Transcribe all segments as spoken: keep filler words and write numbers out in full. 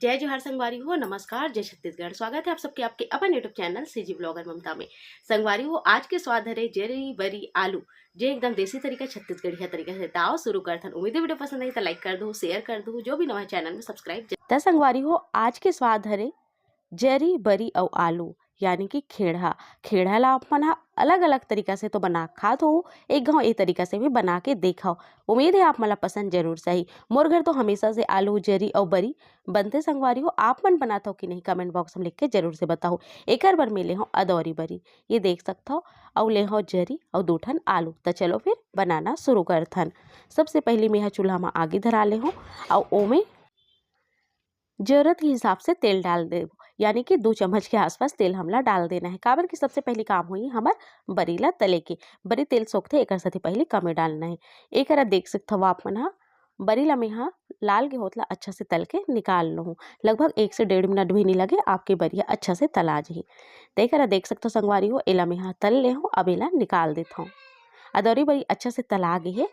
जय जोहार संगवारी हो, नमस्कार, जय छत्तीसगढ़। स्वागत है आप सबके आपके अपन YouTube चैनल सीजी ब्लॉगर ममता में। संगवारी हो, आज के स्वाद हरे जरी बरी आलू, जे एकदम देसी तरीका, छत्तीसगढ़िया तरीका से। त आओ शुरू करथन। उम्मीद है वीडियो पसंद आई त लाइक कर दो, शेयर कर दो, जो भी नवा चैनल में सब्सक्राइब। त संगवारी हो, आज के स्वाद हरे जरी बरी अउ आलू, यानी कि खेड़हा। खेड़हा ला आप मन ह अलग-अलग तरीका से तो बना खात हो, एक घाव ए तरीका से भी बना के देखव। उम्मीद है आप मन ला पसंद जरूर से आही। मोर घर तो हमेशा से आलू, जरी अउ बरी बनथे संगवारी हो। आप मन बनात हो कि नहीं, कमेंट बॉक्स में लिख के जरूर से बताओ। एकर बर मैं ले हव अदौरी बरी, ये देख सकत हो, अउ ले हव जरी अउ दू ठन आलू। त चलो फिर बनाना शुरू करथन। सबसे पहली मैं ह चूल्हा म आगी धरा ले हव अउ ओमे जरूरत के हिसाब से तेल डाल देबो, यानी कि दू चम्मच के आसपास तेल हमला डाल देना है। काबर कि सबसे पहली काम होही हमर बरी ला तले के। बरी तेल सोखथे, एकर सेती पहली कमे डालना है। ए करा देख सकथव आप मन ह, बरी ला मेहा लाल के होत ला अच्छा से तल के निकाल लूँ। लगभग एक से डेढ़ मिनट भी नहीं लगे, आपके बरी ह अच्छा से तला जही। त ए करा देख सकथव संगवारी हो, एला मेहा तल ले हूँ, अब एला निकाल देथव। अदौरी बरी अच्छा से तला गे हे।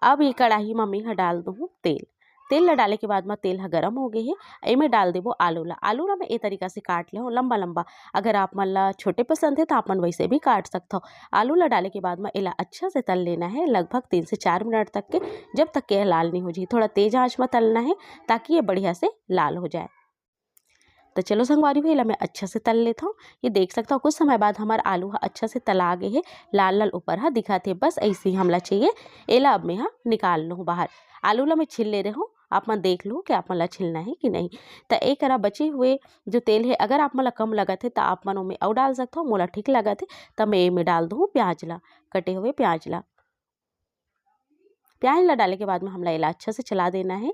अब ये कढ़ाई म मेहा डाल दूँ तेल। तेल ला डाले के बाद म तेल ह गरम हो गे हे, एमे डाल देबो आलू ला। आलू ला मैं ए तरीका से काट ले हूँ, लंबा लंबा। अगर आप मन ला छोटे पसंद हे, त आप मन वैसे भी काट सकथव। आलू ला डाले के बाद म एला अच्छा से तल लेना है, लगभग तीन से चार मिनट तक के, जब तक के लाल नहीं हो जाही। थोड़ा तेज आंच म तलना है, ताकि ये बढ़िया से लाल हो जाए। त चलो संगवारी हो, एला मैं अच्छा से तल लेथव। ये देख सकथव, कुछ समय बाद हमर आलू ह अच्छा से तला गे हे, लाल लाल ऊपर ह दिखत हे। बस ऐसे ही हमला चाहिए। एला अब मैं ह निकाल लूँ बाहर। आलू ला मैं छील ले रहे हूँ, आप मन देख लो कि आप मन ला छीलना है कि नहीं। त ए करा बचे हुए जो तेल है, अगर आप मन ला कम लगत है, त आप मन ओमे अउ डाल सकथव। मोला ठीक लगत है, त मैं एमे डाल दूँ प्याज ला, कटे हुए प्याज ला। प्याज ला डाले के बाद में हमला एला अच्छा से चला देना है।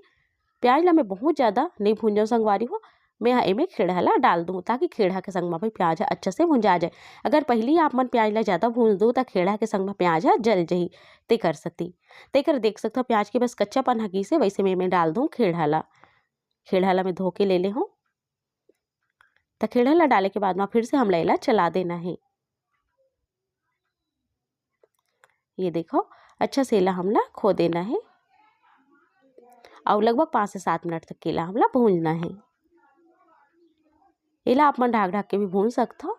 प्याज ला मैं बहुत ज़्यादा नहीं भूंजव संगवारी हो, मैं ह एमे खेड़हा ला डाल दूँ, ताकि खेड़हा के संग म भी प्याज ह अच्छा से भुंजा जाए। अगर पहली आप मन प्याज ला ज़्यादा भूंज दो, त खेड़हा के संग म प्याज ह जल जही, तेकर सेती। तेकर देख सकथव, प्याज के बस कच्चापन ह गिस हे, वैसे में मैं डाल दूँ खेड़हा ला। खेड़हा ला मैं धो के ले ले हूँ। त खेड़हा ला डाले के बाद म फिर से हमला एला चला देना है। ये देखो, अच्छा से एला हमला खो देना है अउ लगभग पाँच से सात मिनट तक के एला हमला भूंजना है। एला आप मन ढाक ढाक के भी भून सकथव।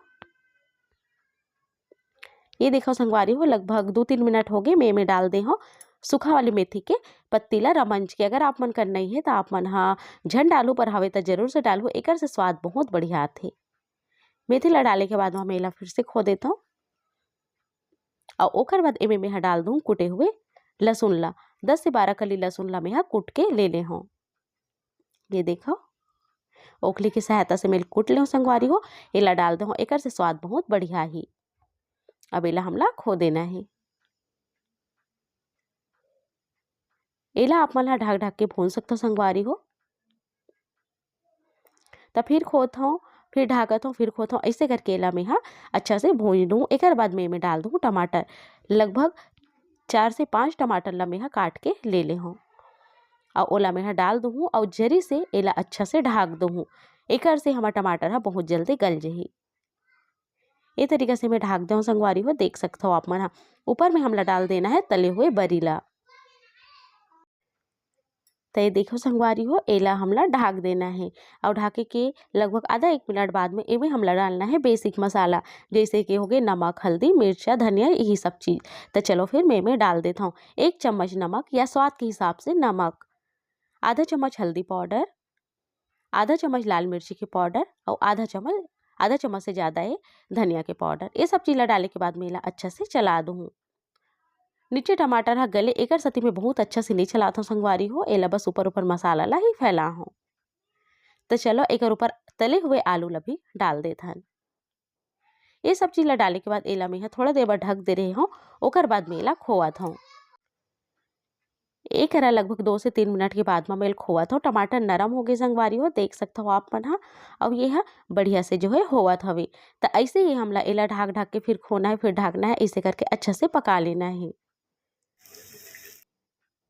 ये देखो संगवारी हो, लगभग दू तीन मिनट हो गे, मैं एमे डाल दे हव सूखा वाली मेथी के पत्ती ला रमंज के। अगर आप मन कर नहीं है, त आप मन ह झन डालू, पर हवे त जरूर से डालू, एकर से स्वाद बहुत बढ़िया आथे। मेथी ला डाले के बाद म मैं एला फिर से खो देथव अउ ओकर बाद एमे मैं ह डाल दूँ कुटे हुए लहसुन ला। दस से बारह कली लहसुन ला मैं ह कूट के ले ले हव। ये देखो, ओखली के सहायता से मैं कूट ले हव संगवारी हो, एला डाल दे हव, एकर से स्वाद बहुत बढ़िया आही। अब एला हमला खो देना है। एला आप मन ह ढाक ढाक के भून सकथव संगवारी हो। त फिर खोथव, फिर ढाकत हव, फिर खोथव, ऐसे करके एला मैं ह अच्छा से भून लूँ। एकर बाद में एमे डाल दूँ टमाटर, लगभग चार से पाँच टमाटर ला मैं ह काट के ले ले हव अउ ओला मैं ह डाल दूँ अउ जरी से एला अच्छा से ढाक दूँ। एकर से हमर टमाटर ह बहुत जल्दी गल जही। ए तरीका से मैं ढाक देव संगवारी हो, देख सकथव आप मन ह। ऊपर में हमला डाल देना है तले हुए बरी ला। त ये देखो संगवारी हो, एला हमला ढाक देना है अउ ढाके के लगभग आधा एक मिनट बाद में एमे हमला डालना है बेसिक मसाला, जैसे कि हो गे नमक, हल्दी, मिर्चा, धनिया, यही सब चीज। त चलो फिर मैं एमे डाल देथव एक चम्मच नमक या स्वाद के हिसाब से नमक, आधा चम्मच हल्दी पाउडर, आधा चम्मच लाल मिर्ची के पाउडर अउ आधा चम्मच, आधा चम्मच से ज़्यादा ये धनिया के पाउडर। ये सब चीज़ ला डाले के बाद में एला अच्छा से चला दूँ। नीचे टमाटर ह गले, एकर सेती में बहुत अच्छा से नहीं चलात हव संगवारी हो, एला बस ऊपर ऊपर मसाला ला ही फैला हव। त चलो एकर ऊपर तले हुए आलू ला भी डाल देथन। ये सब चीज़ ला डाले के बाद एला मैं ह थोड़ा देर बर ढक दे रहे हव, ओकर बाद में एला खोवत हव। ए करा लगभग दो से तीन मिनट के बाद म मैं एला खोवत हव। टमाटर नरम हो गे संगवारी हो, देख सकथव आप मन ह। अउ ये ह बढ़िया से जो है होवत हवे। त ऐसे ही हमला एला ढाक ढाक के फिर खोना है, फिर ढाकना है, ऐसे करके अच्छा से पका लेना है।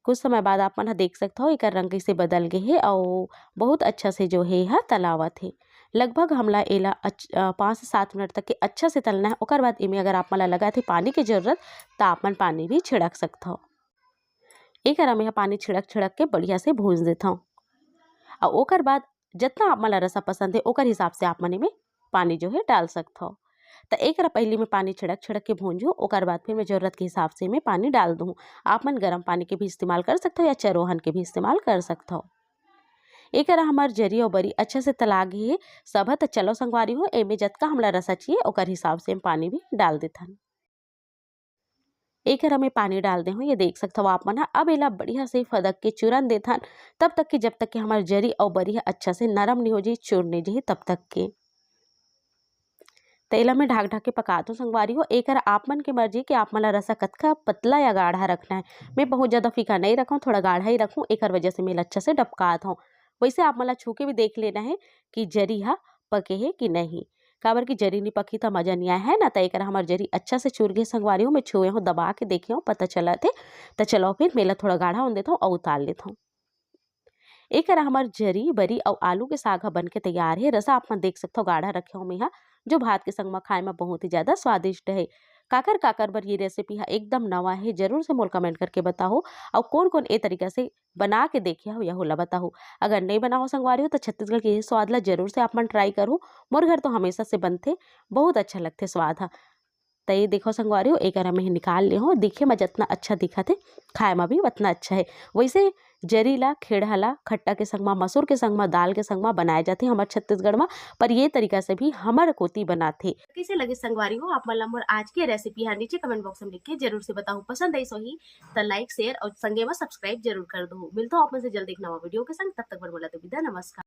कुछ समय बाद आप मन ह देख सकथव एकर रंग कइसे बदल गे हे अउ बहुत अच्छा से जो हे एहा तलावत हे। लगभग हमला एला अच-, अ, पाँच से सात मिनट तक के अच्छा से तलना है। ओकर बाद एमे अगर आप मन ला लगत हे पानी के जरूरत, त आप मन पानी भी छिड़क सकथव। ए करा मेहा पानी छिड़क छिड़क के बढ़िया से भूंज देथव। अउ ओकर बाद जतना आप मन ला रसा पसंद हे, ओकर हिसाब से आप मन एमे पानी जो हे डाल सकथव। त एकरा पहिली मैं पानी छिड़क छिड़क के भूंजहूँ, ओकर बाद फिर मैं जरूरत के हिसाब से एमे पानी डाल दूँ। आप मन गरम पानी के भी इस्तेमाल कर सकथव या चरोहन के भी इस्तेमाल कर सकथव। एकरा हमर जरी अउ बरी अच्छा से तला गे हे सब ह। त चलो संगवारी हो, एमे जतका हमला रसा चाहिए, ओकर हिसाब से हम पानी भी डाल देथन। एकरा में पानी डाल दे हूँ, ये देख सकथव आप मन ह। अब एला बढ़िया से फदक के चूरन देथन, तब तक के, जब तक के हमर जरी अउ बरी ह अच्छा से नरम नहीं हो जाही, चूर नहीं जाही, तब तक के। त एला मैं ढाक ढाक के पकात हूँ संगवारी हो। एकर आप मन के मर्जी कि आप मन ला रसा कतका पतला या गाढ़ा रखना है। मैं बहुत ज़्यादा फीका नहीं रखूँ, थोड़ा गाढ़ा ही रखूँ, एकर वजह से मैं एला अच्छा से डबकात हूँ। वैसे आप मन ला छू के भी देख लेना है कि जरी हा पके हे कि नहीं, काबर कि जरी नहीं पकी त मजा नहीं आए, है ना। त एकर हमर जरी अच्छा से चूर गे संगवारी हो, मैं छुए हूँ, दबा के देखे हूँ, पता चलत हे। त चलो फिर मैं एला थोड़ा गाढ़ा होन देत हूँ अउ उतार लेत हूँ। एकर हमर जरी, बरी अउ आलू के साग ह बन के तैयार हे। रसा आप मन देख सकथव, गाढ़ा रखे हूँ मैं हा, जो भात के संग म खाए म बहुत ही ज़्यादा स्वादिष्ट हे। काकर काकर बर ये रेसिपी ह एकदम नवा हे, जरूर से मोला कमेंट करके बताहू, अउ कोन कोन ए तरीका से बना के देखे हव, यहू ला बताहू। अगर नहीं बनाओ संगवारी हो, त छत्तीसगढ़ के ये स्वाद ला जरूर से आप मन ट्राई करहू। मोर घर तो हमेशा से बनथे, बहुत अच्छा लगथे स्वाद ह। त ये देखो संगवारी हो, एकर मैं निकाल ले हूँ। दिखे म जितना अच्छा दिखत हे, खाए म भी उतना अच्छा हे। वैसे जरी ला, खेड़हा ला खट्टा के संग म, मसूर के संग म, दाल के संग म बनाए जाथे हमर छत्तीसगढ़ म, पर ये तरीका से भी हमर कोती बनाथे। कैसे लगे संगवारी हो आप मन ला मोर आज के रेसिपी हा, नीचे कमेंट बॉक्स में लिख के जरूर से बताहू। पसंद आइस होही त लाइक, शेयर अउ संगे म सब्सक्राइब जरूर कर दो। मिलता हूँ आप मन से जल्द एक नवा वीडियो के संग, तब तक बर मोला तो विदा, नमस्कार।